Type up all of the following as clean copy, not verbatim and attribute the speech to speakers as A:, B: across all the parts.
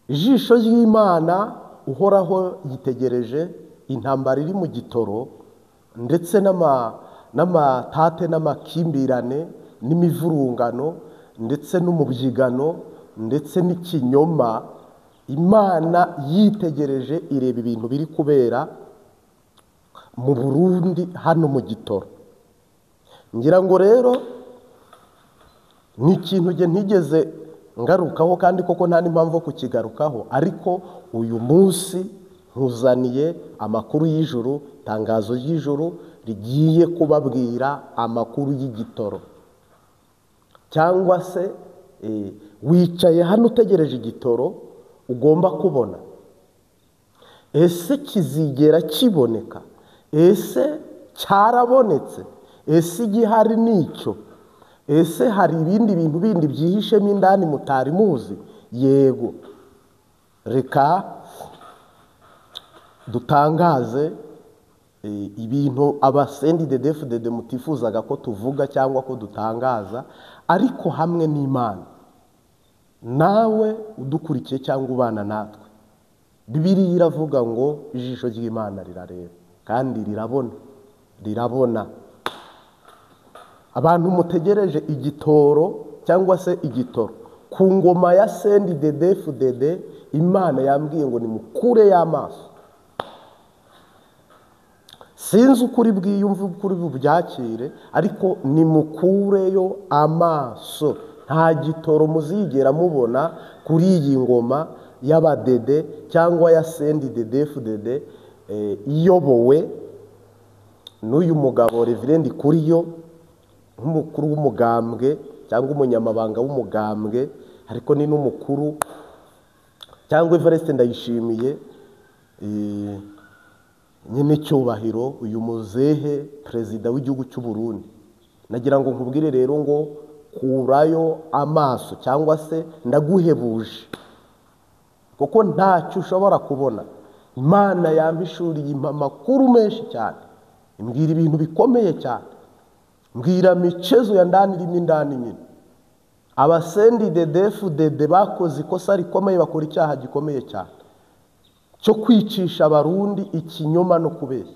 A: Ijisho ry'Imana uhoraho yitegereje intambara iri mu gitoro, ndetse n'amatate n'amakimbirane n'imivurungano ndetse n'umubyigano ndetse n'ikinyoma. Imana yitegereje ireba ibintu biri kubera mu Burundi hano mu gitoro. Ngira ngo rero ni ikintu nge ntigeze ngarukaho, kandi koko nta n'impamvu yo kukigarukaho, ariko uyu munsi nkuzaniye amakuru y'ijuru, itangazo ry'ijuru rigiye kubabwira amakuru y'igitoro. Cyangwa se wicaye hano utegereje igitoro ugomba kubona. Ese kizigera kiboneka? Ese cyarabonetse? Ese igihari nicyo? Ese hari ibindi bintu bindi byihishemo indani mutari muzi? Yego, reka dutangaze ibintu abasendi DDFDD mutifuzaga ko tuvuga cyangwa ko dutangaza, ariko hamwe n'Imana nawe udukurikiye cyangwa ubana natwe. Bibiliya iravuga ngo ijisho ry'Imana rirareba kandi rirabona, rirabona. Abantu mutegereje igitoro cyangwa se igitoro ku ngoma ya sendi DDFDD, Imana yambwiye ngo nimukure y'amaso. Sinzi ukuri bwiyumve ukuri bubyakire, ariko nimukureyo amaso. Nta gitoro muzigera mubona kuri iyi ngoma y'abadede cyangwa ya sendi DDFDD iyobowe n'uyu mugabo Reverend Kuriyo nk'umukuru w'umugambwe cyangwa umunyamabanga w'umugambwe, ariko ni n'umukuru, cyangwa Evariste Ndayishimiye nyine cyubahiro, uyu muzehe perezida w'igihugu cy'u Burundi. Nagira ngo nkubwire rero ngo kurayo amaso, cyangwa se ndaguhebuje, kuko ntacyo ushobora kubona. Imana yampishuriye amakuru menshi cyane, imbwira ibintu bikomeye cyane, mbwira michezo ya ndani irimo indani nyine. Abasendi DDFDD bakoze ikosa rikomeye, bakora icyaha gikomeye cyane cyo kwicisha Abarundi ikinyoma no kubeshya.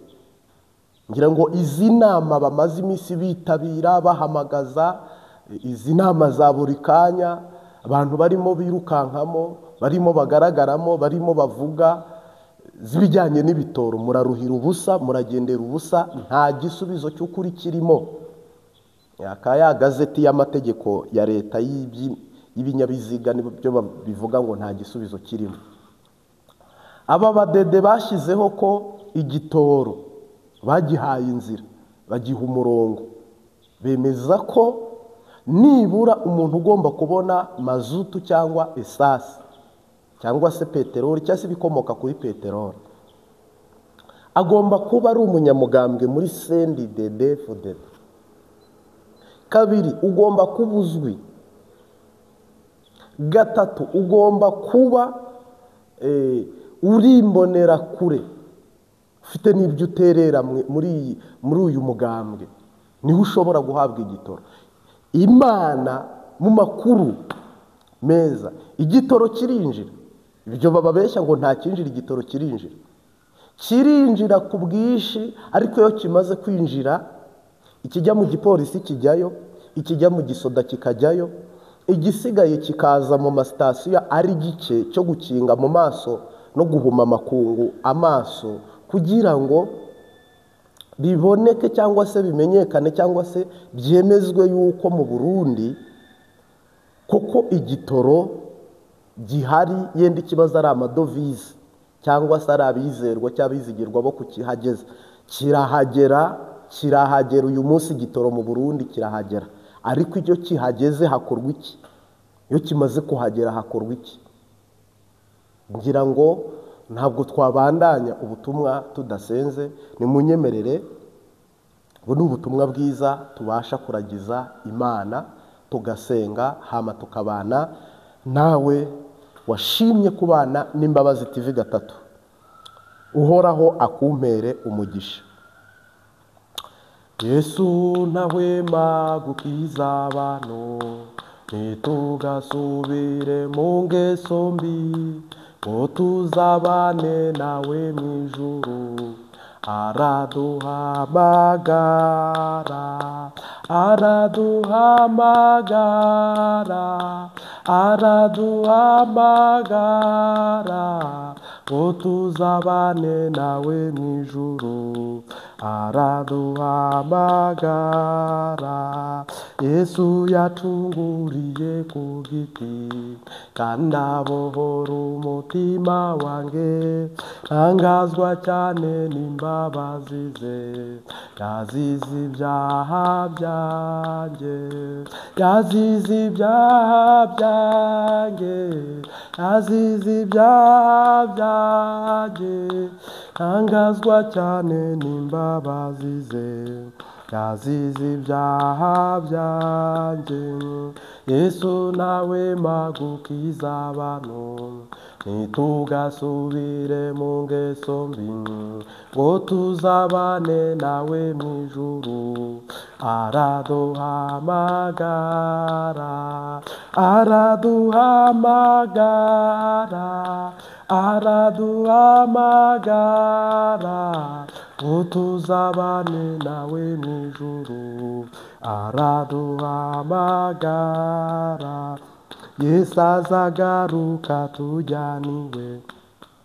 A: Ngira ngo izi nama bamaze iminsi bitabira bahamagaza, izi nama za buri kanya, abantu barimo birukankamo, barimo bagaragaramo, barimo bavuga zibijyanye n'ibitoro, muraruhira ubusa, muragendera ubusa, nta gisubizo cy'ukuri kirimo. Aka gazeti y'amategeko ya leta y'ibinyabiziga nibyo bivuga ngo nta gisubizo kirimo. Aba badede bashyizeho ko igitoro bagihaye inzira, bagiha umurongo, bemeza ko nibura umuntu ugomba kubona mazutu cyangwa esasi cyangwa se peteroli cyangwa se ibikomoka kuri peteroli agomba kuba ari umunyamugambwe muri sendi DDFDD. Kabiri, ugomba kuba uzwi. Gatatu, ugomba kuba uri imbonerakure, ufite n'ibyo uterera muri uyu mugambwe, niho ushobora guhabwa igitoro. Imana mu makuru meza, igitoro kirinjira. Ibyo bababeshya ngo nta kinjira, igitoro kirinjira, kirinjira ku bwinshi, ariko iyo kimaze kwinjira, ikijya mu gipolisi kijyayo, ikijya mu gisoda kikajyayo, igisigaye kikaza mu masitasiyo ari gike cyo gukinga mu maso no guhuma amakungu amaso, kugira ngo biboneke cyangwa se bimenyekane cyangwa se byemezwe yuko mu Burundi koko igitoro gihari, yenda ikibazo ari amadovize cyangwa se ari abizerwa cyangwa abizigirwa bo kukihageza. Kirahagera, kirahagera uyu munsi igitoro mu Burundi kirahagera, ariko iyo kihageze hakorwa iki? Iyo kimaze kuhagera hakorwa iki? Ngira ngo ntabwo twabandanya ubutumwa tudasenze, nimunyemerere. Ubu ni ubutumwa bwiza tubasha kuragiza Imana, tugasenga hama tukabana nawe washimye kubana n'Imbabazi TV 3. Uhoraho akumpere umugisha. Yesu ntahwema gukiza abantu, ntitugasubire mu ngeso mbi. ngo tuzabane nawe mu ijuru. Araduhamagara, araduhamagara, araduhamagara, ngo tuzabane nawe mu ijuru. Araduhamagara. Yesu yacunguriye ku giti, kandi abohora umutima wanjye, ntangazwa cyane n'imbabazi ze. Yazize ibyaha byanjye, yazize ibyaha byanjye, yazize ibyaha byanjye, ntangazwa cyane n'imbabazi ze. Yazize ibyaha byanjye. Yesu nawe magukiza abantu, ntitugasubire mu ngeso mbi, ngo tuzabane nawe mu ijuru. Araduhamagara, araduhamagara, araduhamagara, ngo tuzabane nawe mu ijuru. Araduhamagara. Yesu azagaruka tujyaniwe,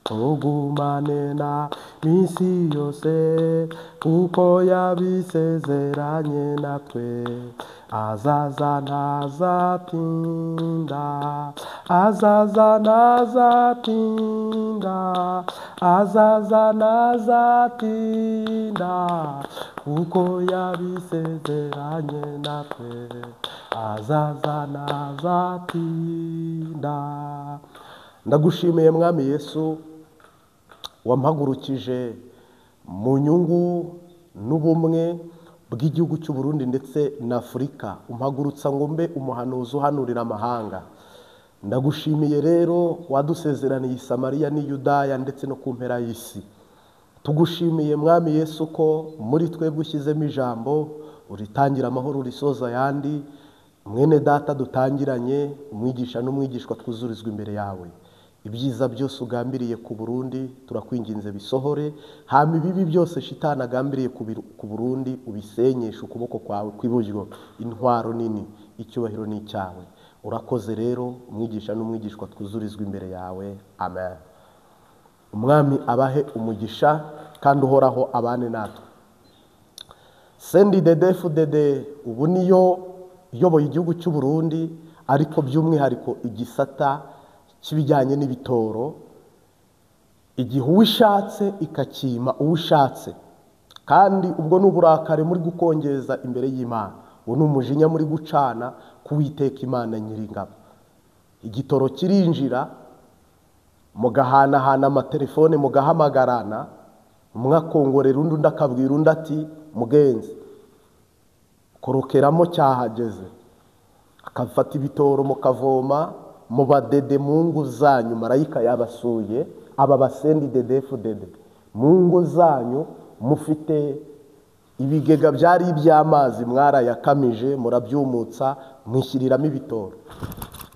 A: tugumane na minsi yose, kuko yabisezeranye natwe. Azaza ntazatinda, azaza ntazatinda, azaza ntazatinda, kuko yabisezeranye natwe. Azaza ntazatinda. Ndagushimiye Mwami Yesu, wampagurukije mu nyungu n'ubumwe bw'igihugu cy'u Burundi ndetse na Afurika, umpagurutsa ngo mbe umuhanuzi uhanurira amahanga. Ndagushimiye rero wadusezeraniye i Samariya n'i Yudaya ndetse no ku mpera y'isi. Tugushimiye Mwami Yesu ko muri twebwe ushyizemo ijambo, uritangira amahoro urisoza ayandi. Mwene data dutangiranye, umwigisha n'umwigishwa twuzurizwa imbere yawe. Ibyiza byose ugambiriye ku Burundi turakwinginze bisohore, hama ibibi byose shitani agambiriye ku Burundi ubisenyeshe ukuboko kwawe kw'iburyo. Intwaro nini, icyubahiro ni icyawe. Urakoze rero umwigisha n'umwigishwa twuzurizwa imbere yawe. Amen. Umwami abahe umugisha kandi uhoraho abane natwe. CNDD-FDD ubu niyo iyoboye igihugu cy'u Burundi, ariko by'umwihariko igisata cy'ibijyanye n'ibitoro, igihe uwishatse ikakima uwushatse. Kandi ubwo n'uburakari muri gukongeza imbere y'Imana, uwo ni umujinya muri gucana kuwiteka Imana nyiringabo. Igitoro kirinjira, mugahanahana amatelefone, mugahamagarana, umwe akongorera undi, undi akabwira undi ati mugenzi korokeramo cyahageze. Akafata ibitoro mukavoma mu badede mu ngo zanyu, marayika yabasuye, aba basendi DDFDD mu ngo zanyu mufite ibigega byari iby'amazi, mwarayakamije murabyumutsa, mwishyiriramo ibitoro.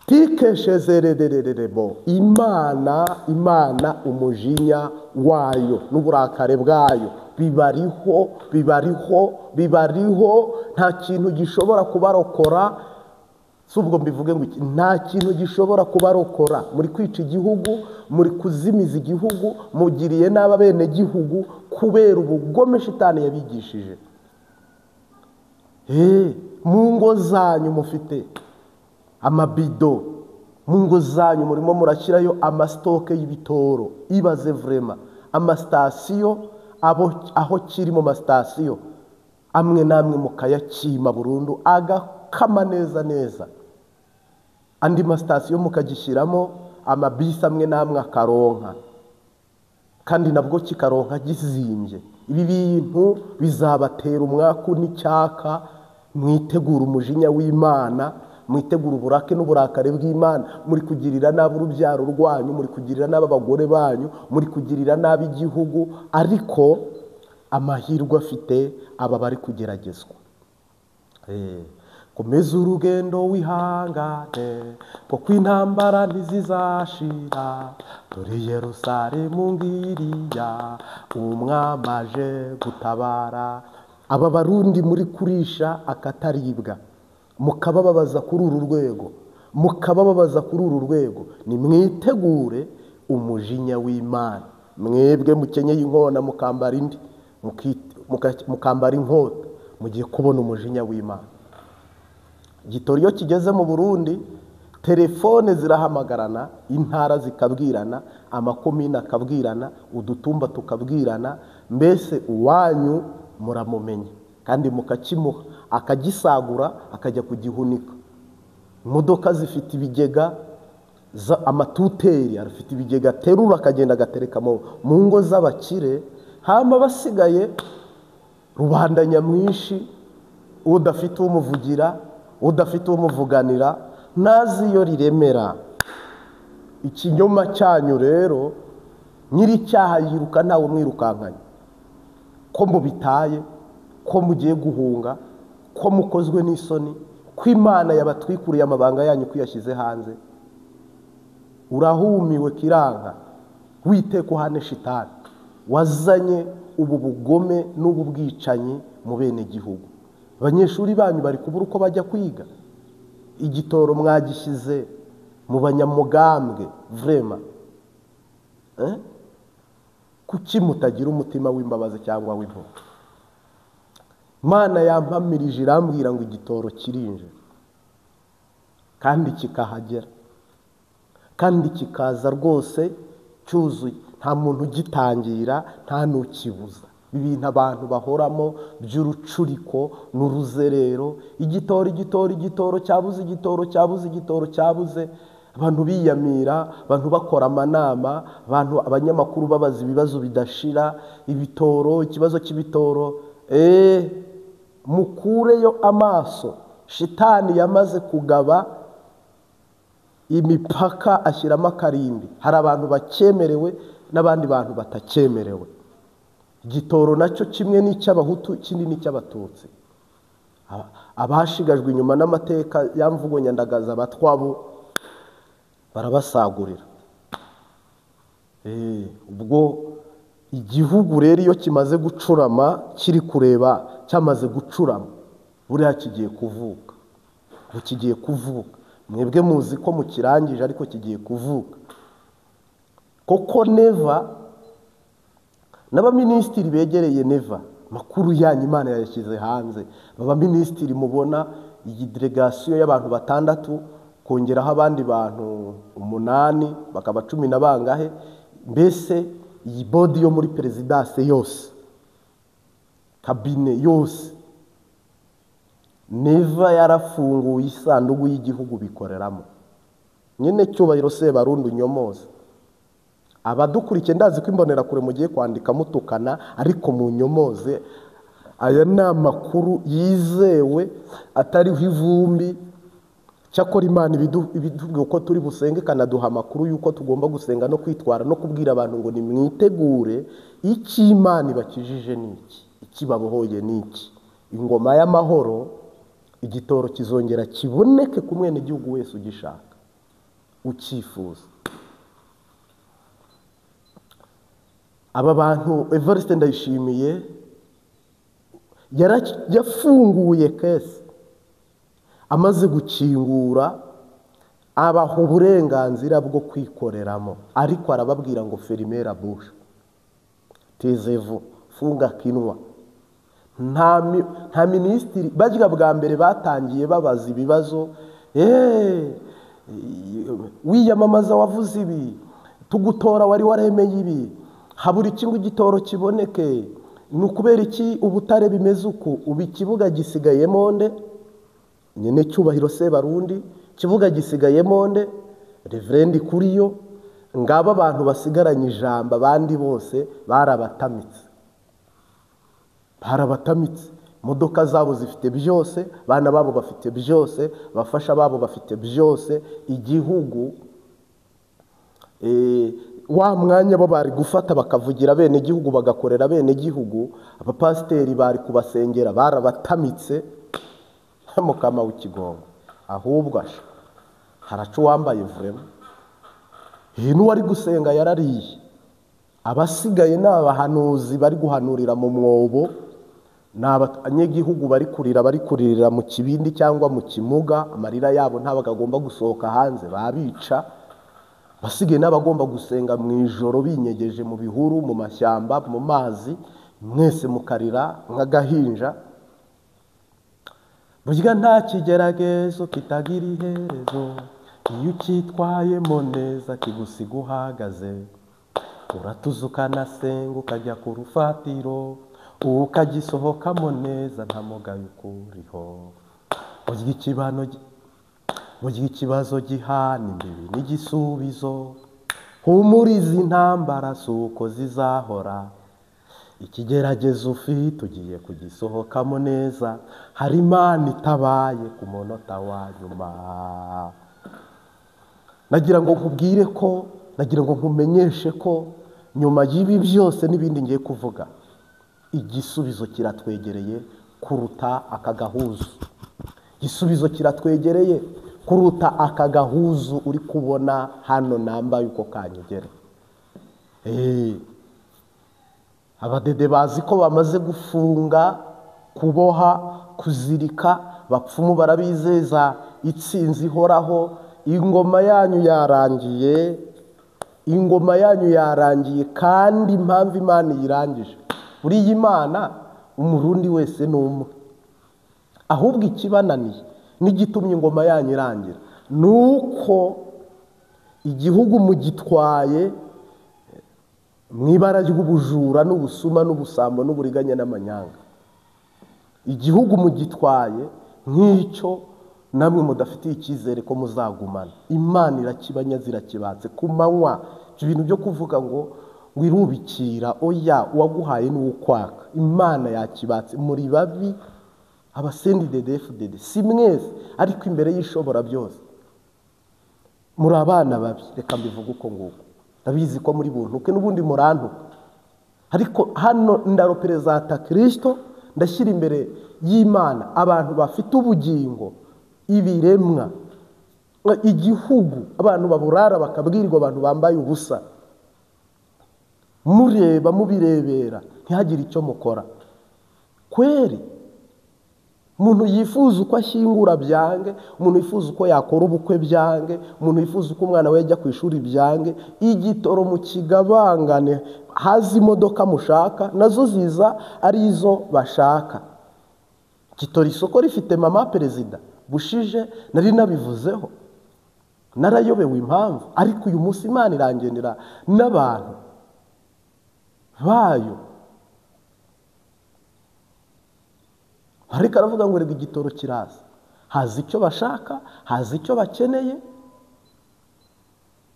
A: Tikeshezerererebo, Imana, Imana umujinya wayo n'uburakare bwayo bibariho, bibariho, bibariho. Nta kintu gishobora kubarokora. Subwo mbivuge ngo nta kintu gishobora kubarokora. Muri kwica igihugu, muri kuzimiza igihugu, mugiriye n'aba bene gihugu kubera ubugome shitani yabigishije. Mu ngo zanyu mufite amabido, mu ngo zanyu murimo murashyirayo amastoke y'ibitoro. Ibaze vrema amasitasiyo, aho kiri mu masitasiyo amwe namwe mukayakima burundu agakama neza neza, andi masitasiyo mukagishyiramo amabisi amwe namwe akaronka, kandi nabwo kikaronka gizimbye. Ibi bintu bizabatera umwaku n'icyaka. Mwitegura umujinya w'Imana, mwitegura uburake n'uburakari bw'Imana. Muri kugirira nabi urubyaro rwanyu, muri kugirira nabi abagore banyu, muri kugirira nabi igihugu. Ariko amahirwe afite aba bari kugeragezwa. Komeza urugendo wihangane, kuko intambara ntizizashira. Dore Yerusalemu ngiriya, umwami aje gutabara. Aba Barundi muri kurisha akataribwa, mukabababaza kuri uru rwego, mukabababaza kuri uru rwego. Nimwitegure umujinya w'Imana. Mwebwe mukenyeye inkona mukambara indi, mukambara inkota, mugiye kubona umujinya w'Imana. Igitoro iyo kigeze mu Burundi, telefone zirahamagarana, intara zikabwirana, amakomine akabwirana, udutumba tukabwirana, mbese uwanyu muramumenya kandi mukakimuha, akagisagura akajya kugihunika. Imodoka zifite ibigega, amatuteri afite ibigega aterura akagenda agatereka mu ngo z'abakire, hama basigaye rubanda nyamwinshi, udafite umuvugira, udafite umuvuganira, ntazi iyo riremera. Ikinyoma cyanyu rero, nyiri icyaha yiruka ntawe umwirukankanye. Ko mubitaye, ko mugiye guhunga, ko mukozwe n'isoni, ko Imana yabatwikuriye amabanga yanyu kwiyashyize hanze. Urahumiwe kiranka, wite kuhane shitani wazanye ubu bugome n'ubu bwicanyi mu bene gihugu. Abanyeshuri banyu bari kubura uko bajya kwiga. Igitoro mwagishyize mu banyamugambwe vrema. Kuki mutagira umutima w'imbabazi cyangwa w'impuhwe? Imana yampamirije irambwira ngo igitoro kirinje, kandi kikahagera, kandi kikaza rwose cyuzuye, nta muntu ugitangira, nta n'ukibuza. Ibintu abantu bahoramo by'urucuriko n'uruzerero, igitoro igitoro igitoro cyabuze, igitoro cyabuze, igitoro cyabuze. Abantu biyamira, abantu bakora amanama, abantu abanyamakuru babaza ibibazo bidashira, ibitoro, ikibazo cy'ibitoro. Mukureyo amaso. Shitani yamaze kugaba imipaka, ashyiramo akarimbi. Hari abantu bakemerewe n'abandi bantu batakemerewe. Igitoro nacyo kimwe n'icy'abahutu, ikindi n'icy'abatutsi. Abashigajwe inyuma n'amateka ya mvugo nyandagaza abatwabo barabasagurira. Ubwo igihugu rero iyo kimaze gucurama, kiri kureba cyamaze gucurama, buriya kigiye kuvuka. Kigiye kuvuka. Mwebwe muzi ko mukirangije, ariko kigiye kuvuka. Koko Neva n'abaminisitiri begereye Neva, makuru yanyu Imana yayashyize hanze. Abaminisitiri mubona iyi delegation y'abantu 6, kongeraho abandi bantu 8, bakaba 10 na bangahe, mbese iyi body yo muri perezidanse yose, kabine yose, Neva yarafunguye isanduku y'igihugu bikoreramo. Nyine cyubahiro Sebarundi unyomoza. Abadukurikiye ndazi ko imbonera kure mugiye kwandika mutukana, ariko munyomoze. Aya ni amakuru yizewe atariho ivumbi. Cyakora Imana ibidubwiye uko turi busenge, kanaduha amakuru yuko tugomba gusenga no kwitwara no kubwira abantu ngo nimwitegure. Iki Imana ibakijije niki, ikibabohoye niki. Ingoma y'amahoro, igitoro kizongera kiboneke ku mwene gihugu wese ugishaka, ucyifuza. Aba bantu Evariste Ndayishimiye yafunguye kese, amaze gukingura abaha uburenganzira bwo kwikoreramo, ariko arababwira ngo ferimera bushe, tezevu, funga kinwa. Nta minisitiri bajya bwa mbere batangiye babaza ibibazo, wiyamamaza wavuze ibi, tugutora wari waremeye ibi, habura iki ngo igitoro kiboneke, ni ukubera iki ubutare bimeze uku, ubu ikibuga gisigayemo nde? Nyine cyubahiro Sebarundi, kibuga gisigayemo nde? Reverend Kuriyo. Ngaba abantu basigaranye ijambo, abandi bose barabatamitse. Barabatamitse. Imodoka zabo zifite byose, bana babo bafite byose, bafasha babo bafite byose. Igihugu wa mwanya bo bari gufata bakavugira bene gihugu, bagakorera bene gihugu, abapasiteri bari kubasengera barabatamitse. Mukama w'ikigongo ahubwo asha haraca uwambaye vurema n'uwari gusenga yarariye. Abasigaye ni abahanuzi bari guhanurira mu mwobo, ni abanyagihugu bari kurira, bari kuririra mu kibindi cyangwa mu kimuga, amarira yabo ntabwo agomba gusohoka hanze, babica. Basigaye n'abagomba gusenga mu ijoro binyegeje mu bihuru, mu mashyamba, mu mazi, mwese mukarira nk'agahinja. Burya nta kigeragezo kitagira iherezo, iyo ucyitwayemo neza kigusiga uhagaze. Uratuza ukanasenga ukajya ku rufatiro, ukagisohokamo neza nta mugayo ukuriho. Burya ikibazo gihana imbibi n'igisubizo, humuriza intambara si uko zizahora. Ikigeragezo ufite ugiye kugisohokamo neza, hari Imana itabaye ku munota wa nyuma. Nagira ngo nkubwire ko, nagira ngo nkumenyeshe ko nyuma y'ibi byose n'ibindi ngiye kuvuga, igisubizo kiratwegereye kuruta aka gahuzu. Igisubizo kiratwegereye kuruta aka gahuzu uri kubona hano nambaye uko kanyegere. Abadede bazi ko bamaze gufunga, kuboha, kuzirika, bapfumu barabizeza itsinzi ihoraho. Ingoma yanyu yarangiye, ingoma yanyu yarangiye. Kandi impamvu Imana yirangije, buriya Imana umurundi wese ni umwe. Ahubwo ikibananiye n'igitumye ingoma yanyu irangira nuko igihugu mugitwaye mu ibara ry'ubujura n'ubusuma n'ubusambo n'uburiganya n'amanyanga. Igihugu mugitwaye nk'icyo namwe mudafitiye icyizere ko muzagumana. Imana irakibanya zirakibatse ku manywa. Ibyo bintu byo kuvuga ngo wirubikira, oya, uwaguhaye n'ukwaka. Imana yakibatse. Muri babi abasendi DDFDD si mwese, ariko imbere y'ishobora byose muri abana babi. Reka mbivuge uko nguko, ndabizi ko muri buntuke n'ubundi murantuka, ariko hano ndaroperezata Kristo, ndashyira imbere y'Imana abantu bafite ubugingo, ibiremwa, igihugu, abantu baburara bakabwirwa, abantu bambaye ubusa, mureba mubirebera ntihagire icyo mukora. Kweri umuntu yifuza uko ashyingura byange, umuntu yifuza uko yakora ubukwe byange, umuntu yifuza uko umwana we yajya ku ishuri byange, igitoro mu kigabangane, hazi imodoka mushaka nazo ziza ari izo bashaka. Gitora isoko rifite mama perezida bushije, nari nabivuzeho, narayobewe impamvu, ariko uyu munsi Imana irangendera n'abantu bayo. Ariko aravuga ngo rega igitoro kiraza, hazi icyo bashaka, hazi icyo bakeneye.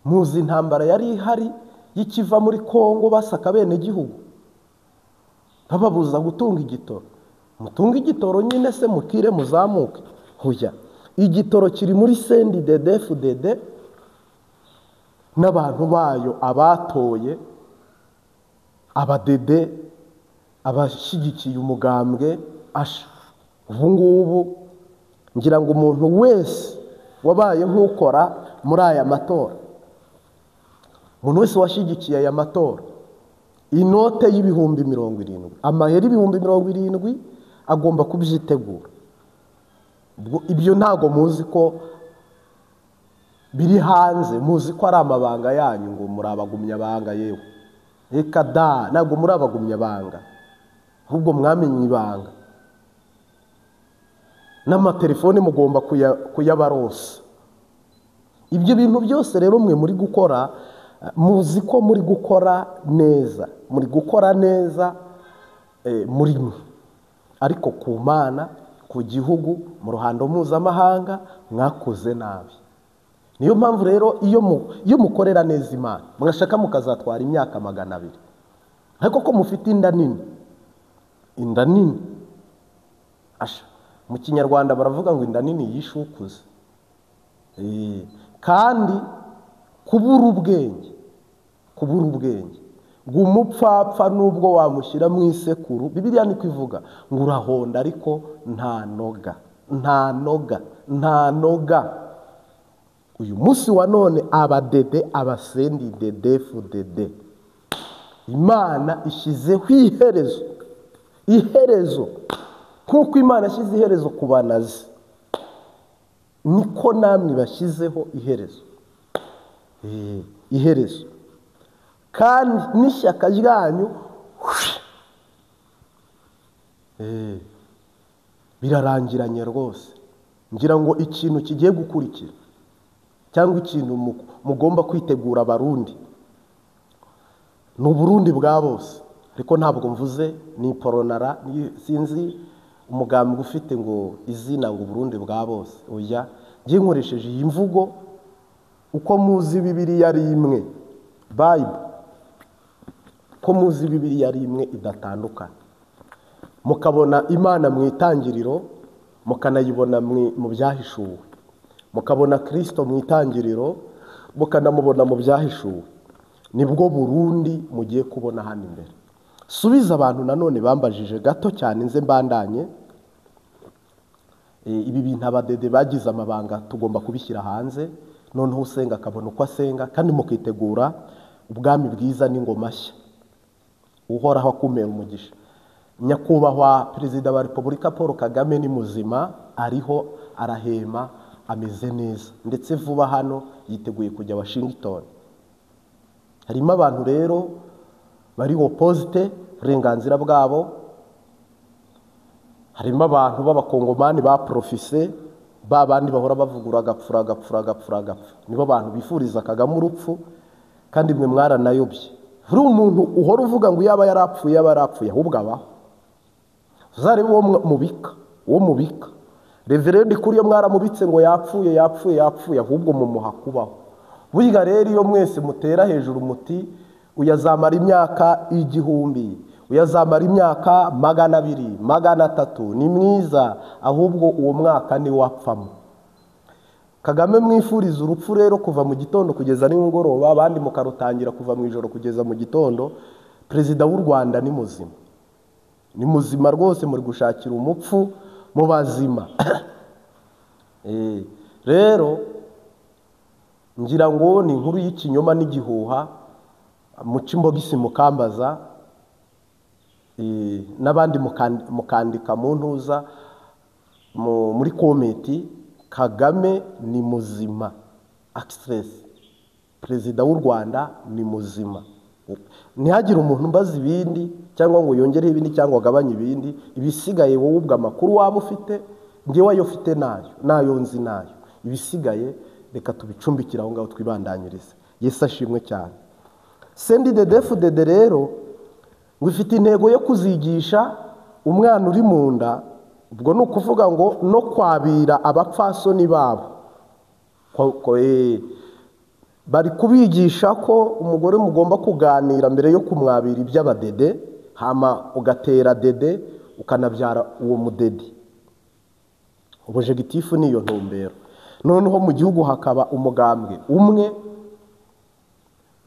A: Muzi intambara yari ihari y'ikiva muri Kongo, basaka bene gihugu bababuza gutunga igitoro. Mutunga igitoro nyine se mukire muzamuke. Hoya, igitoro kiri muri sendi DDFDD n'abantu bayo, abatoye, abadede, abashyigikiye umugambwe asha. Ubu ngubu ngira ngo umuntu wese wabaye nk'ukora muri aya matora, umuntu wese washyigikiye aya matora, inote y'ibihumbi 70, amahera 70,000 agomba kubyitegura. Ibyo ntago muzi ko biri hanze, muzi ko ari amabanga yanyu, ngo muri abagumyabanga. Yewe reka da, ntabwo muri abagumyabanga, ahubwo mwamenye ibanga. N'amatelefone mugomba kuyabarosa. Ibyo bintu byose rero mwe muri gukora, muzi ko muri gukora neza, muri gukora neza muri mwe, ariko ku Mana, ku gihugu, mu ruhando mpuzamahanga mwakoze nabi. Niyo mpamvu rero iyo mukorera neza Imana, mwashaka mukazatwara imyaka 200, ariko ko mufite inda nini, inda nini asha, mu Kinyarwanda baravuga ngo inda nini yishukuze. Kandi kubura ubwenge, kubura ubwenge, ngo umupfapfa nubwo wamushyira mu isekuru, Bibiliya niko ivuga ngo urahonda ariko nta noga. Nta noga, nta noga. Uyu munsi wa none abadede, abasendi dede fudede, Imana ishyizeho iherezo, iherezo nk'uko Imana yashyize iherezo ku banazi, niko namwe bashyizeho iherezo, iherezo. Kandi n'ishyaka ryanyu birarangiranye rwose. Ngira ngo ikintu kigiye gukurikira cyangwa ikintu mugomba kwitegura Abarundi ni Uburundi bwa bose, ariko ntabwo mvuze ni poronara, sinzi umugambi ufite ngo izina ngo Uburundi bwa bose. Oya, njye nkoresheje iyi mvugo uko muzi Bibiliya ari imwe, Bible, ko muzi Bibiliya ari imwe idatandukana, mukabona Imana mu itangiriro, mukanayibona mu byahishuwe, mukabona Kristo mu itangiriro, mukanamubona mu byahishuwe. Nibwo Burundi mugiye kubona hano imbere. Subiza abantu nanone bambajije gato cyane nze mbandanye. Ibi bintu abadede bagize amabanga tugomba kubishyira hanze, noneho usenga akabona uko asenga, kandi mukitegura ubwami bwiza n'ingoma nshya. Uhoraho akumera umugisha. Nyakubahwa Perezida wa Repubulika Paul Kagame ni muzima, ariho arahema, ameze neza, ndetse vuba hano yiteguye kujya Washington. Harimo abantu rero bari opposite uburenganzira bwabo, harimo abantu b'abakongomani ba profise, ba bandi bahora bavugura agapfura agapfura agapfura agapfa, nibo bantu bifuriza Kagame urupfu, kandi mwe mwaranayobye. Uri umuntu uhora uvuga ngo yaba yarapfuye, yaba yarapfuye, ahubwo abaho. Uzarebe uwo mubika, uwo mubika Reverend kuri yo mwaramubitse ngo yapfuye yapfuye yapfuye, ahubwo mumuha kubaho. Burya rero iyo mwese mutera hejuru muti uyazamara imyaka 1000, uyazamara imyaka 200, 300, ni mwiza, ahubwo uwo mwaka ni wapfamo. Kagame mwifuriza urupfu rero kuva mu gitondo kugeza nimugoroba, abandi mukarutangira kuva mu ijoro kugeza mu gitondo. Perezida w'u Rwanda ni muzima, ni muzima rwose, muri gushakira umupfu mu bazima. Rero ngira ngo ni inkuru y'ikinyoma n'igihuha, muca imbogisi mukambaza, n'abandi mukandika mu ntuza muri komenti. Kagame ni muzima, actress, Perezida w'u Rwanda ni muzima. Ntihagire umuntu mbaza ibindi cyangwa ngo yongereho ibindi cyangwa agabanye ibindi, ibisigaye wowe ubwo amakuru waba ufite, njyewe ayo ufite nayo, nayo nzi nayo, ibisigaye reka tubicumbikire aho ngaho twibandanyirize. Yesu ashimwe cyane. CNDD-FDD rero ngo ifite intego yo kuzigisha umwana uri mu nda, ubwo ni ukuvuga ngo no kwabira abapfasoni babo. Bari kubigisha ko umugore mugomba kuganira mbere yo kumwabira iby'abadede, hama ugatera dede ukanabyara uwo mudede. Objectif niyo ntumbero. Noneho mu gihugu hakaba umugambwe umwe,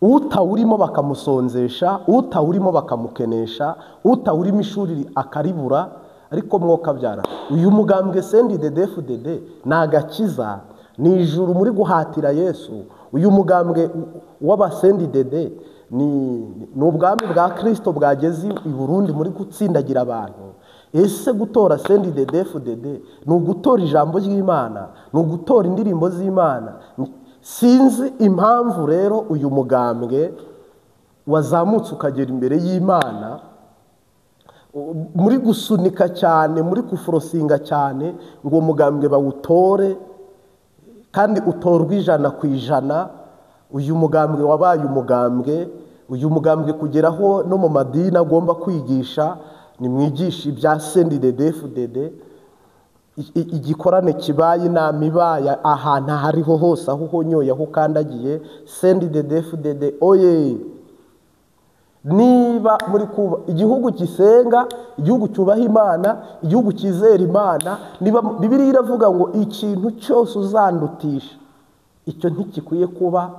A: utawurimo bakamusonzesha, utawurimo bakamukenesha, utawurimo ishuri akaribura, ariko mwokabyara. Uyu mugambwe CNDD-FDD ni agakiza, ni ijuru muri guhatira Yesu. Uyu mugambwe w'aba CNDD ni ubwami bwa Kristo bwageze i Burundi muri gutsindagira abantu. Ese gutora CNDD-FDD ni ugutora ijambo ry'Imana, ni ugutora indirimbo z'Imana? Sinzi impamvu rero uyu mugambwe wazamutse ukagera imbere y'Imana, muri gusunika cyane, muri kuforosinga cyane ngo uwo mugambwe bawutore, kandi utorwa 100%. Uyu mugambwe wabaye umugambwe, uyu mugambwe kugeraho no mu madini agomba kwigisha, nimwigisha ibya CNDD-FDD. Igikorane kibaye, inama ibaye ahantu hariho hose, aho uhonyoye, aho ukandagiye, CNDD-FDD oye. Niba muri kuba igihugu gisenga, igihugu cyubaha Imana, igihugu cyizera Imana, niba Bibiliya iravuga ngo ikintu cyose uzandutisha icyo ntikikwiye kuba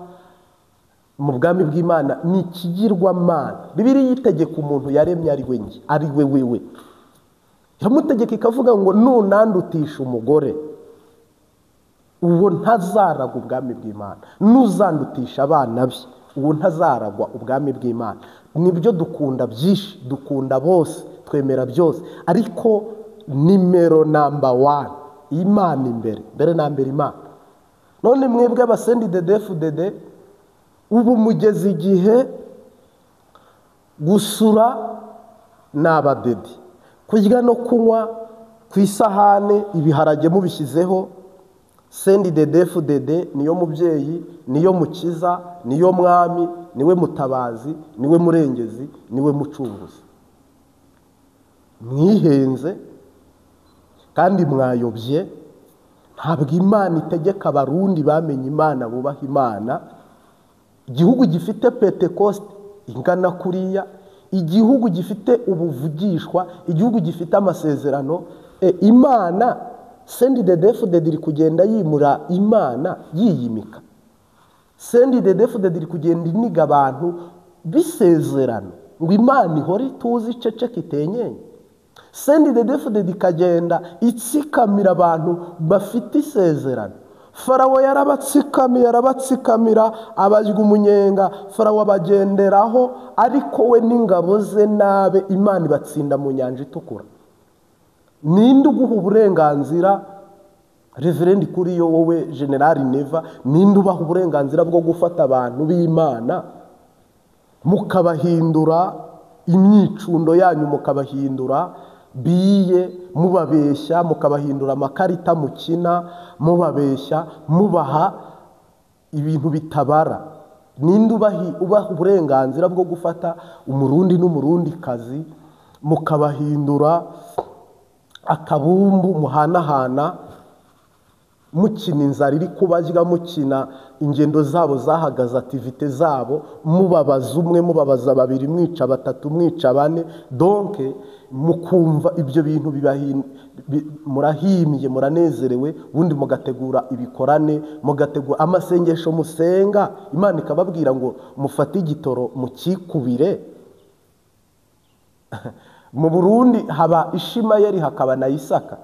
A: mu bwami bw'Imana, ni ikigirwamana. Bibiliya itegeka umuntu yaremye ari we nge, ari we wewe. Iramutegeka ikavuga ngo nunandutisha umugore uwo ntazaragwa ubwami bw'Imana, nuzandutisha abana be uwo ntazaragwa ubwami bw'Imana. Nibyo dukunda byinshi, dukunda bose, twemera byose, ariko nimero namba 1 Imana imbere, mbere na mbere Imana. None mwebwe abasendi DDFDD ubu mugeze igihe gusura n'abadedi, kurya no kunywa ku isahane ibiharage mubishyizeho. Sendi DDFDD niyo mubyeyi, niyo mukiza, niyo mwami, niwe mutabazi, niwe murengezi, niwe mucunguzi. Mwihenze kandi mwayobye. Ntabwo Imana itegeka abarundi bamenye Imana, bubaha Imana. Igihugu gifite Pentecost ingana kuriya, igihugu gifite ubuvugishwa, igihugu gifite amasezerano. Imana Sendi DDFDD iri kugenda yimura Imana yiyimika. Sendi DDFDD iri kugenda iniga abantu bisezerano ngo Imana ihore ituze iceceke itenyenye. Sendi DDFDD ikagenda itsikamira abantu bafite isezerano. Farawo yarabatsikamiye, arabatsikamira, abajya umunyenga, Farawo abagenderaho, ariko we n'ingabo ze nabe Imana ibatsinda mu nyanja itukura. Ninde uguha uburenganzira, Reverend kuri yo wowe General Neva, ninde ubaha uburenganzira bwo gufata abantu b'Imana mukabahindura imyicundo yanyu, mukabahindura biye, mubabeshya, mukabahindura amakarita mukina, mubabeshya, mubaha ibintu bitabara? Ninde ubaha uburenganzira bwo gufata umurundi n'umurundi kazi mukabahindura akabumbu muhanahana, mukina inzara iri kubajya, mukina ingendo zabo zahagaze, activité zabo, mubabaza umwe, mubabaza babiri, mwica batatu, mwica bane, donc mukumva ibyo bintu murahimbye, muranezerewe, ubundi mugategura ibikorane, mugategura amasengesho musenga, Imana ikababwira ngo mufate igitoro mukikubire. Mu Burundi haba Ishimayeli hakaba na Isaka.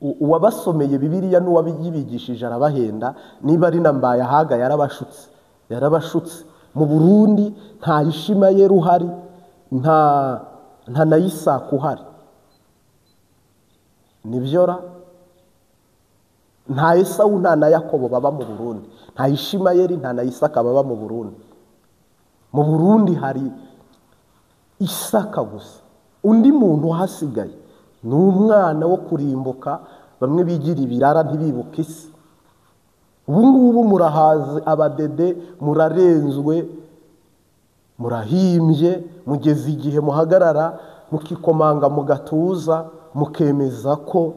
A: Uwabasomeye Bibiliya n'uwabigishije arabahenda, niba ari na Mbayahaga yarabashutse, yarabashutse. Mu Burundi nta Ishimayeli uhari, nta na Isaka uhari. Nibyora nta Esawu nta na Yakobo baba mu Burundi, nta Ishimayeli nta na Isaka baba mu Burundi. Mu Burundi hari Isaka gusa. Undi muntu uhasigaye ni umwana wo kurimbuka, bamwe bigira ibirara ntibibuke isi. Ubu ngubu murahaze abadede, murarenzwe, murahimbye, mugeze igihe muhagarara mukikomanga mu gatuza, mukemeza ko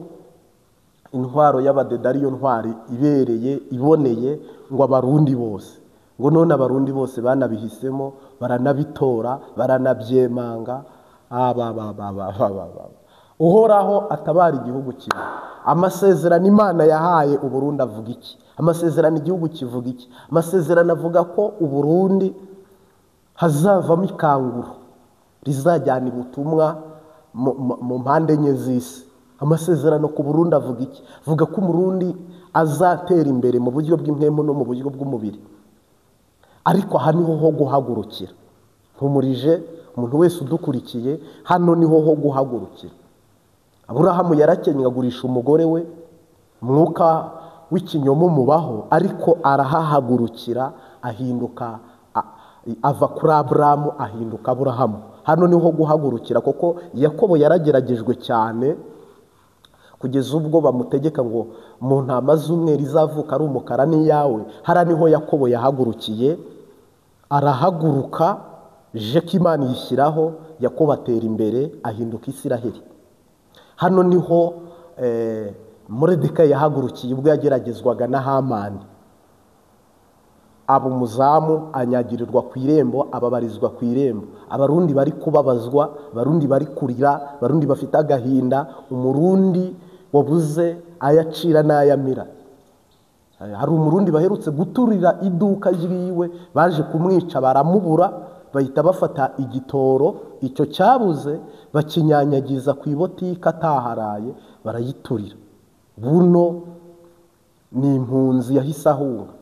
A: intwaro y'abadede ariyo ntwari ibereye, iboneye, ngo abarundi bose, ngo none abarundi bose banabihisemo, baranabitora, baranabyemanga. Uhoraho atabara igihugu kimwe. Amasezerano Imana yahaye Uburundi avuga iki? Amasezerano igihugu kivuga iki? Amasezerano avuga ko Uburundi hazavamo ikanguro rizajyana ubutumwa mu mpande enye z'isi. Amasezerano ku Burundi avuga iki? Avuga ko Umurundi azatera imbere mu buryo bw'impemu no mu buryo bw'umubiri. Ariko aha niho ho guhagurukira. Ntumurije umuntu wese udukurikiye, hano niho ho guhagurukira. Aburahamu yarakenye agurisha umugore we, umwuka w'ikinyoma mubaho, ariko arahahagurukira, ahinduka, ava kuri Aburahamu ahinduka Aburahamu. Hano niho guhagurukira, kuko Yakobo yarageragejwe cyane kugeza ubwo bamutegeka ngo mu ntama z'umweru izavuka ari umukara n'iyawe. Hara niho Yakobo yahagurukiye, arahaguruka, jeki Imana yishyiraho, Yakobo atera imbere ahinduka Isiraheli. Hano niho Moridekayi yahagurukiye ubwo yageragezwaga na Hamani. Aba umuzamu anyagirirwa ku irembo, ababarizwa ku irembo. Abarundi bari kubabazwa, abarundi bari kurira, abarundi bafite agahinda, umurundi wabuze ayacira n'ayamira. Hari umurundi baherutse guturira iduka ryiwe, baje kumwica baramubura, Bahita bafata igitoro icyo cyabuze bakinyanyagiza ku ibotike ataharaye, barayiturira. Buno ni impunzi yahise ahunga.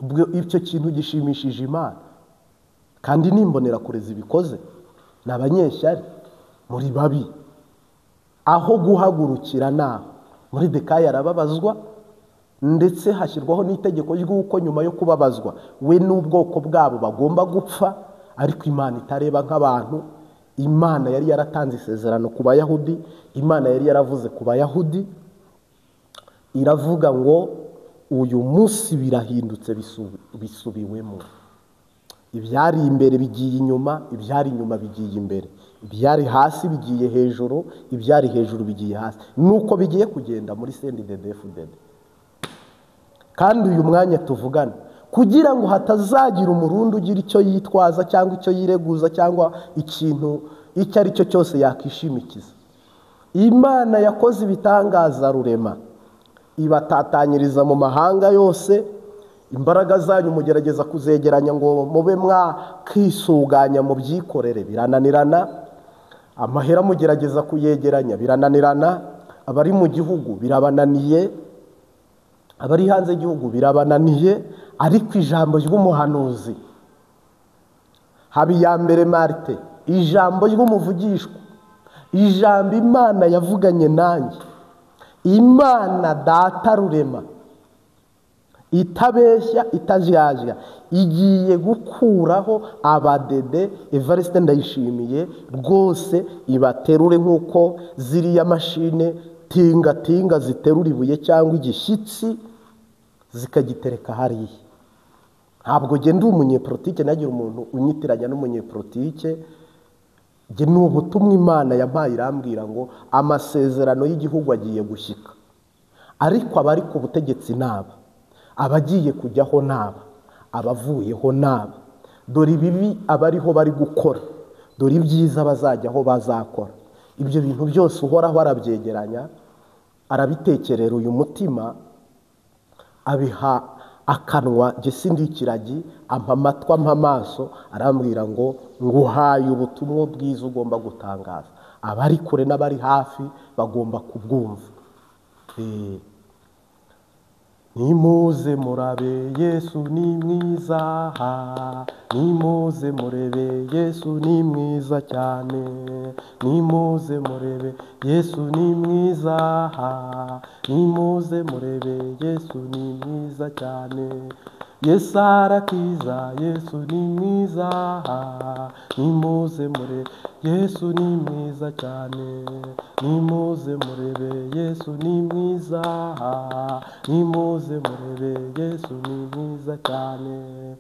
A: Ubwo icyo kintu gishimishije Imana, kandi n'imbonerakure zibikoze ni abanyeshyari, muri babi. Aho guhagurukira naho Moridekayi arababazwa, ndetse hashyirwaho n'itegeko ry'uko nyuma yo kubabazwa we n'ubwoko bwabo bagomba gupfa. Ariko Imana itareba nk'abantu. Imana yari yaratanze isezerano ku Bayahudi, Imana yari yaravuze ku Bayahudi, iravuga ngo uyu munsi birahindutse, bisubiwemo. Ibyari imbere bigiye inyuma, ibyari inyuma bigiye imbere, ibyari hasi bigiye hejuru, ibyari hejuru bigiye hasi. Nuko bigiye kugenda muri CNDD-FDD. Kandi uyu mwanya tuvugana, kugira ngo hatazagira umurundi ugira icyo yitwaza cyangwa icyo yireguza cyangwa ikintu icyo ari cyo cyose yakishimikiza, Imana yakoze ibitangaza rurema, ibatatanyiriza mu mahanga yose. Imbaraga zanyu mugerageza kuzegeranya ngo mube mwakisuganya mu byikorere, birananirana. Amahera mugerageza kuyegeranya, birananirana. Abari mu gihugu birabananiye, abari hanze y'igihugu birabananiye. Ariko ijambo ry'umuhanuzi Habiyambere Marite, ijambo ry'umuvugishwa, ijambo Imana yavuganye nanjye, Imana data rurema itabeshya itajyajya, igiye gukuraho abadede. Evariste Ndayishimiye rwose ibaterure nk'uko ziriya mashine tinga tinga ziterura ibuye cyangwa igishyitsi zikagitereka hariya. Ntabwo njye ndi umunyepolitike, nagira umuntu unyitiranya n'umunyepolitike. Njye ni ubutumwa Imana yampaye, irambwira ngo amasezerano y'igihugu agiye gushyika, ariko abari ku butegetsi naba, abagiye kujyaho naba, abavuyeho naba. Dore ibibi abariho bari gukora, dore ibyiza bazajyaho bazakora. Ibyo bintu byose Uhoraho arabyegeranya, arabitekerera uyu mutima, abiha akanwa. Njye sindi ikiragi, ampa amatwi, ampa amaso, arambwira ngo nguhaye ubutumwa bwiza ugomba gutangaza. Abari kure n'abari hafi bagomba kubwumva. Nimuze murabe Yesu ni mwiza, nimuze murebe Yesu ni mwiza cyane, nimuze murebe Yesu ni mwiza, nimuze murebe Yesu ni mwiza cyane. Yesu arakiza, Yesu ni mwiza, nimuze murebe Yesu ni mwiza cyane, nimuze murebe Yesu ni mwiza, nimuze murebe Yesu ni mwiza cyane.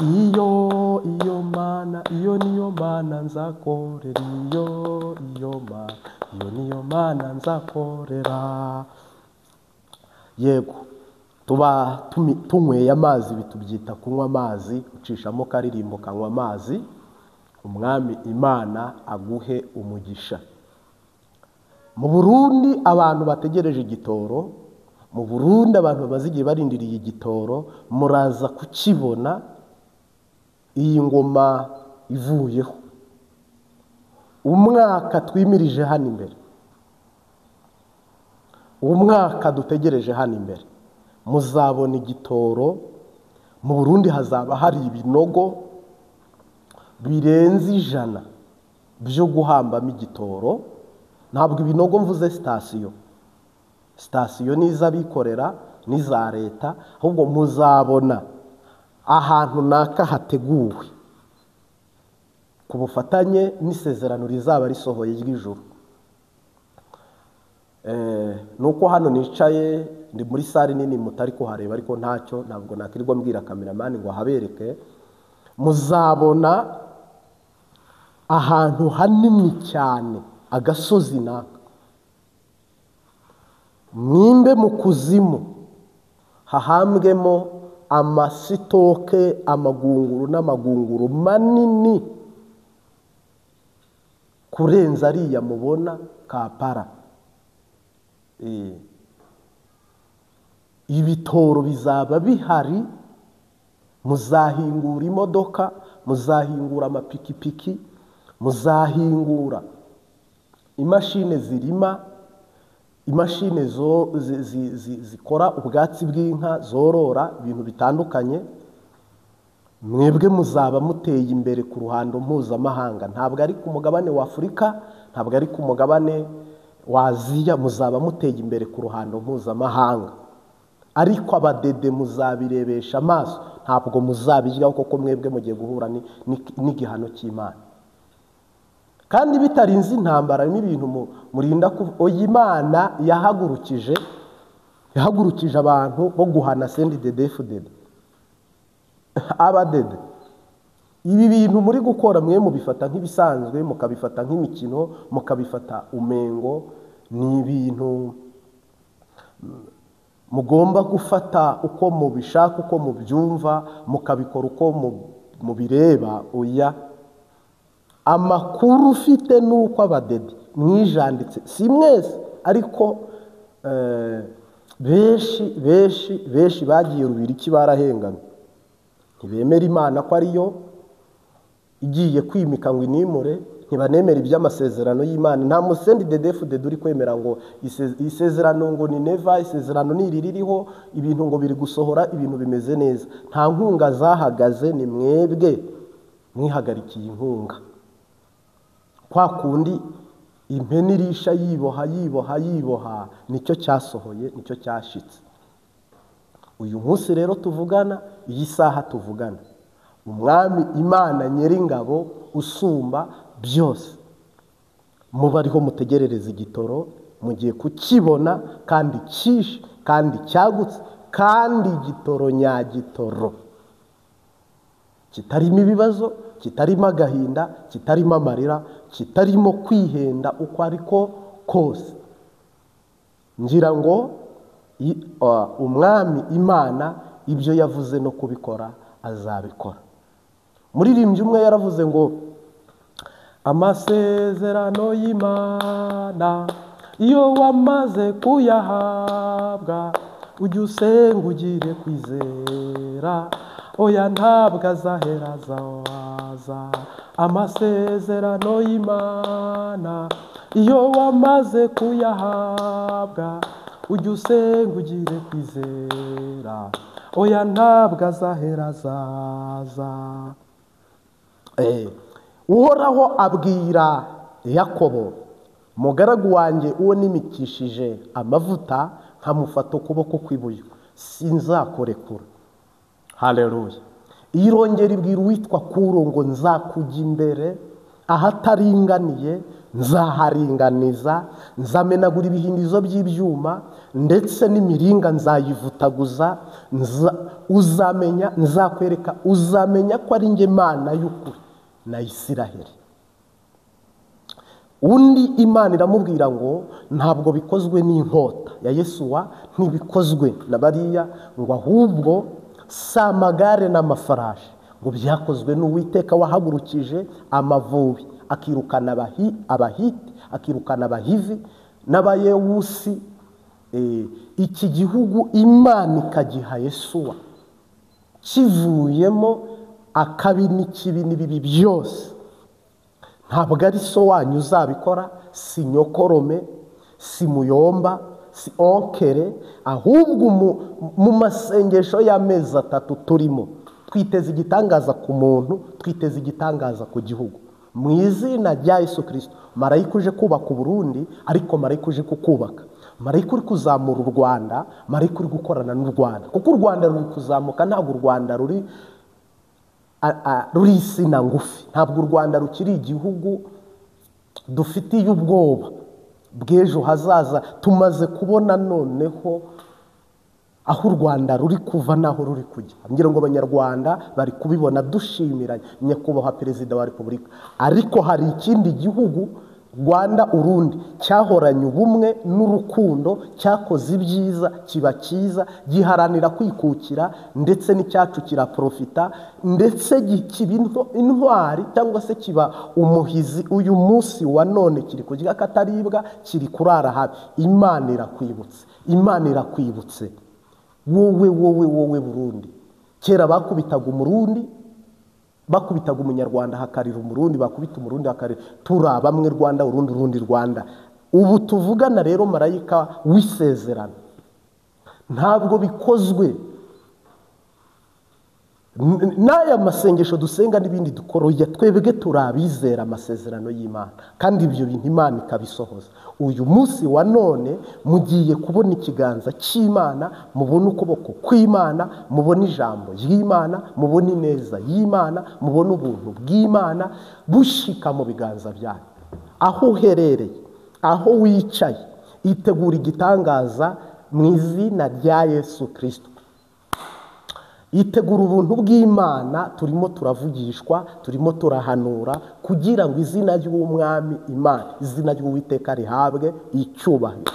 A: Iyo iyo mana, iyo niyo mana nzakorera, iyo iyo mana, iyo niyo mana nzakorera. Yego, tuba tunyweye amazi, bitubyita kunywa amazi, ucishamo karirimbo kanywa amazi. Umwami Imana aguhe umugisha. Mu Burundi abantu bategereje igitoro, mu Burundi abantu bamaze igihe barindiriye igitoro, muraza kukibona iyi ngoma ivuyeho. Umwaka twimirije hano imbere, umwaka dutegereje hano imbere, muzabona igitoro. Mu Burundi hazaba hari ibinogo birenze 100 byo guhambamo igitoro. Ntabwo ibinogo mvuze sitasiyo, sitasiyo n'iz'abikorera n'iza leta, ahubwo muzabona ahantu naka hateguwe ku bufatanye n'isezerano rizaba risohoye ry'ijuru. Nuko hano nicaye ndi muri sare nini mutari kuhareba, ariko ntacyo, ntabwo nakirirwa mbwira kameramani ngo ahabereke. Muzabona ahantu hanini cyane, agasozi naka, mwimbe mu kuzimu hahambwemo amasitoke, amagunguru n'amagunguru manini kurenza ariya mubona Kampala. Ibitoro bizaba bihari Muzahingura imodoka, muzahingura amapikipiki, muzahingura imashini zirima, imashini zikora ubwatsi bw'inka, zorora ibintu bitandukanye. Mwebwe muzaba muteye imbere ku ruhando mpuzamahanga. Ntabwo ari ku mugabane wa Afurika, ntabwo ari ku mugabane wa Aziya, muzaba muteye imbere ku ruhando mpuzamahanga. Ariko abadede muzabirebesha amaso, ntabwo muzabijyaho, kuko mwebwe mugiye guhura n'igihano cy'Imana. Kandi bitarinze intambara n'ibintu murinda. Imana yahagurukije abantu bo guhana CNDD-FDD. Abadede, ibi bintu muri gukora mwe mubifata nk'ibisanzwe, mukabifata nk'imikino, mukabifata umengo ni ibintu mugomba gufata uko mubishaka, uko mubyumva, mukabikora uko mubireba. Oya, amakuru ufite nuko abadede mwijanditse, si mwese ariko benshi benshi benshi bagiye rubiriki barahengamye. Ntibemera Imana ko ariyo igiye kwimika ngo inimure, ntibanemera iby'amasezerano y'Imana. Nta musendi DDFDD uri kwemera ngo isezerano ngo ni neva, isezerano ni ririho, ibintu ngo biri gusohora, ibintu bimeze neza. Nta nkunga zahagaze, ni mwebwe mwihagarikiye inkunga. Kwa kundi impene irisha yiboha yiboha yiboha, nicyo cyasohoye, nicyo cyashitse. Uyu munsi rero tuvugana, iyi saha tuvugana, Umwami Imana Nyiringabo usumba byose, muba ariho mutegerereza igitoro, mugiye kukibona kandi cyishe kandi cyagutse, kandi igitoro nyagitoro kitarimo ibibazo, kitarimo agahinda, kitarimo amarira, kitarimo kwihenda uko ariko kose. Ngira ngo Umwami Imana ibyo yavuze no kubikora azabikora. Muririmbyi umwe yaravuze ngo amasezerano y'Imana iyo wamaze kuyahabwa, ujye usenga ugire kwizera, oya ntabwo azahera azaza. Amasezerano y'Imana iyo wamaze kuyahabwa, ujye usenga ugire kwizera, oya ntabwo azahera azaza. Uhoraho abwira Yakobo, mugaragu wanjye uwo nimikishije amavuta, nkamufata ukuboko kw'iburyo, sinzakurekura. Haleluya. Irongera ibwira uwitwa Kuro ngo nzakujya imbere ahataringaniye, nzaharinganiza, nzamenagura ibihindizo by'ibyuma, ndetse n'imiringa nzayivutaguza. Uzamenya, nzakwereka, uzamenya ko ari njye Mana y'ukuri na Isiraheli. Undi Imana iramubwira ngo ntabwo bikozwe n'inkota ya Yesuwa, ntibikozwe na bariya, ngo ahubwo si amagare n'amafarashi, ngo byakozwe n'Uwiteka wahagurukije amavubi, akirukana Abahiti, akirukana Abahivi n'Abayewusi. Iki gihugu Imana ikagiha Yesuwa, kivuyemo akabi n'ikibi n'ibibi byose. Ntabwo ari so wanyu uzabikora, si nyokorome, si muyomba, si onkere, ahubwo mu masengesho y'amezi 3 turimo twiteze igitangaza ku muntu, twiteze igitangaza ku gihugu. Mu izina rya Yesu Kristo, marayika uje kubaka Burundi, ariko marayika uje kukubaka, marayika uri kuzamura u Rwanda, marayika uri gukorana n'u Rwanda, kuko u Rwanda ruri kuzamuka. Ntabwo u Rwanda ruri isina ngufi, ntabwo u Rwanda rukiri igihugu dufitiye ubwoba bw'ejo hazaza. Tumaze kubona noneho aho u Rwanda ruri kuva naho ruri kujya. Ngira ngo abanyarwanda bari kubibona, dushimira nyakubahwa Perezida wa Repubulika. Ariko hari ikindi gihugu Rwanda Urundi cyahoranye ubumwe n'urukundo, cyakoze ibyiza, kiba cyiza, giharanira kwikukira, ndetse n'icyacu kiraprofita, ndetse kiba intwari cyangwa se kiba umuhizi. Uyu munsi wa none kiri kurya kataribwa, kiri kurara habi. Imana irakwibutse, Imana irakwibutse wowe wowe wowe Burundi. Kera bakubitaga umurundi, bakubitaga umunyarwanda hakarira umurundi, bakubita umurundi hakarira, turi bamwe Rwanda, urundi urundi Rwanda. Ubu tuvugana rero marayika w'isezerano ntabwo bikozwe n'aya masengesho dusenga n'ibindi dukoroye, twebwe turabizera amasezerano y'Imana, kandi ibyo bintu Imana ikabisohoza. Uyu munsi wa none mugiye kubona ikiganza cy'Imana, mubone ukuboko kw'Imana, mubone ijambo ry'Imana, mubone ineza y'Imana, mubone ubuntu bw'Imana bushika mu biganza byanyu. Aho uherereye, aho wicaye, itegura igitangaza mu izina rya Yesu Kristo. Itegura ubuntu bw'Imana, turimo turavugishwa, turimo turahanura kugira ngo izina ry'Umwami Imana, izina ry'Uwiteka rihabwe icyubahiro.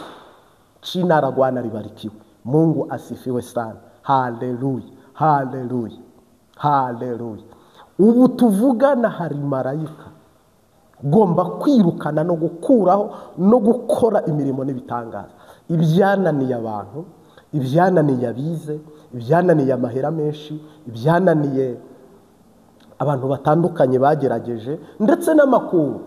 A: Chinaragwana libarikiwe. Mungu asifiwe sana. Haleluya, haleluya, haleluya. Ubu tuvugana hari marayika ugomba kwirukana no gukuraho no gukora imirimo n'ibitangaza. Ibyananiye abantu, ibyananiye abize, ibyananiye amahera menshi, ibyananiye abantu batandukanye bagerageje, ndetse n'amakuru.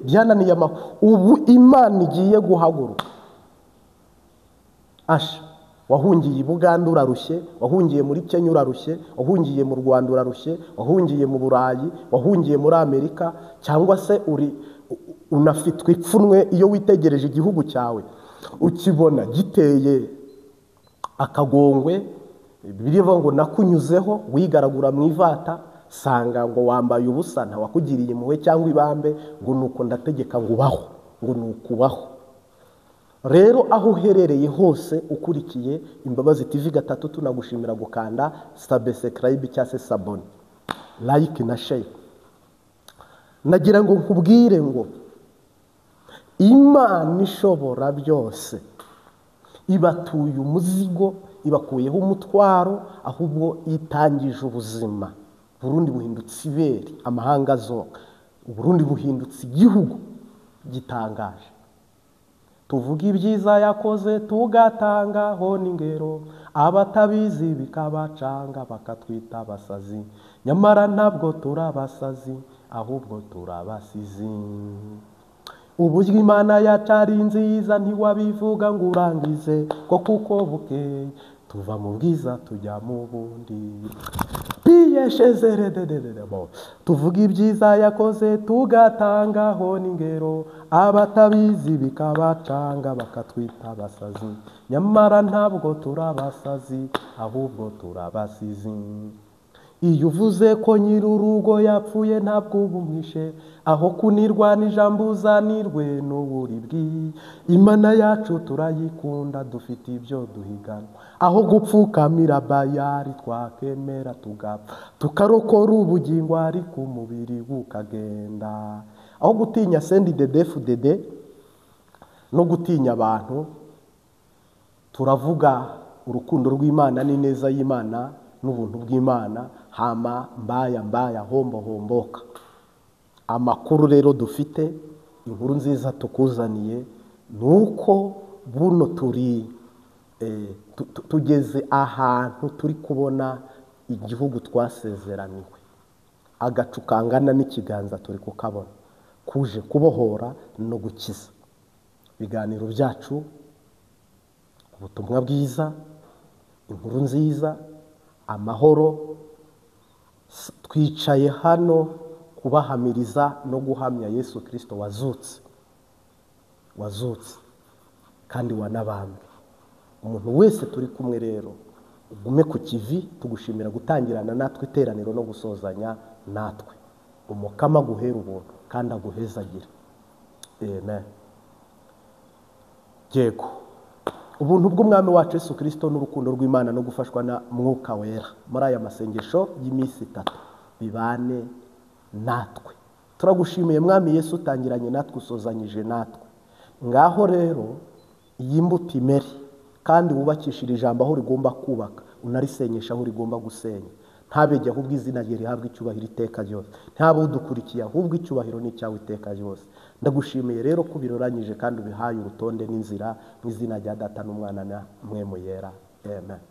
A: Byananiye ubu Imana igiye guhaguruka. Asha, wahungiye i Buganda urarushye, wahungiye muri Kenya urarushye, wahungiye mu Rwanda urarushye, wahungiye mu Burayi, wahungiye muri Amerika, cyangwa se uri unafitwe ipfunwe iyo witegereje igihugu cyawe ukibona giteye akagongwe. Birivuga ngo nakunyuzeho wigaragura mu ivata, sanga ngo wambaye ubusa, nta wakugiriye impuhwe cyangwa ibambe, ngo nuko ndategeka ngo ubaho, ngo nukubaho. Rero aho uherereye hose ukurikiye Imbabazi TV 3, tunagushimira gukanda subscribe cyangwa se sabone, like na share. Nagira ngo nkubwire ngo Imana ishobora byose ibatuye umuzigo, ibakuyeho umutwaro, ahubwo itangije ubuzima. Burundi buhindutse ibere, amahanga azoka. Burundi buhindutse igihugu gitangaje. Tuvuga ibyiza yakoze tugatangaho n'ingero, abatabizi bikabacanga bakatwita abasazi, nyamara ntabwo turabasazi ahubwo turabasizi. Uburyo Imana yacu ari nziza ntiwabivuga ngo urangize, ko kuko bukeye tuva mu bwiza tujya mu bundi. Tuvuga ibyiza yakoze tugatangaho n'ingero, abatabizi bikabacanga bakatwita abasazi, nyamara ntabwo turabasazi ahubwo turabasizi. Iyo uvuze ko nyir'urugo yapfuye ntabwo ubumwishe, aho kunirwa n'ijambo uzanirwe n'uburibwi. Imana yacu turayikunda dufite ibyo duhiganwa, aho gupfukamira bayari twakemera tugapfa, tukarokora ubugingo ariko umubiri ukagenda. Aho gutinya sendi DDFDD no gutinya abantu, turavuga urukundo rw'Imana n'ineza y'Imana n'ubuntu bw'Imana. Hama mbaya mbaya hombo homboka. Amakuru rero dufite, inkuru nziza tukuzaniye nuko buno turi tugeze ahantu turi kubona igihugu twasezeraniwe. Agacu kangana n'ikiganza turi kukabona, kuje kubohora no gukiza. Ibiganiro byacu, ubutumwa bwiza, inkuru nziza, amahoro. Twicaye hano kubahamiriza no guhamya Yesu Kristo wazutse, wazutse kandi wanabambwe. Umuntu wese turi kumwe rero ugume ku kivi, tugushimira gutangirana natwe iteraniro no gusozanya natwe. Umukama guhera ubuntu kandi aguhezagira. Amen. Yego, ubuntu bw'Umwami wacu Yesu Kristo n'urukundo rw'Imana no gufashwa na Mwuka Wera muri aya masengesho y'iminsi 3 bibane natwe. Turagushimiye Mwami Yesu, utangiranye natwe usozanyije natwe. Ngaho rero iyi mbuto imere, kandi wubakishira ijambo aho rigomba kubaka, unarisenyesha aho rigomba gusenya. Ntabejye ahubwo izina rye rihabwe icyubahiro iteka ryose, ntabe udukurikiye ahubwo icyubahiro ni icyawe iteka ryose. Ndagushimiye rero ko ubiroranyije kandi ubihaye urutonde n'inzira, mu izina rya Data n'Umwana na Mpwemu Yera. Amen.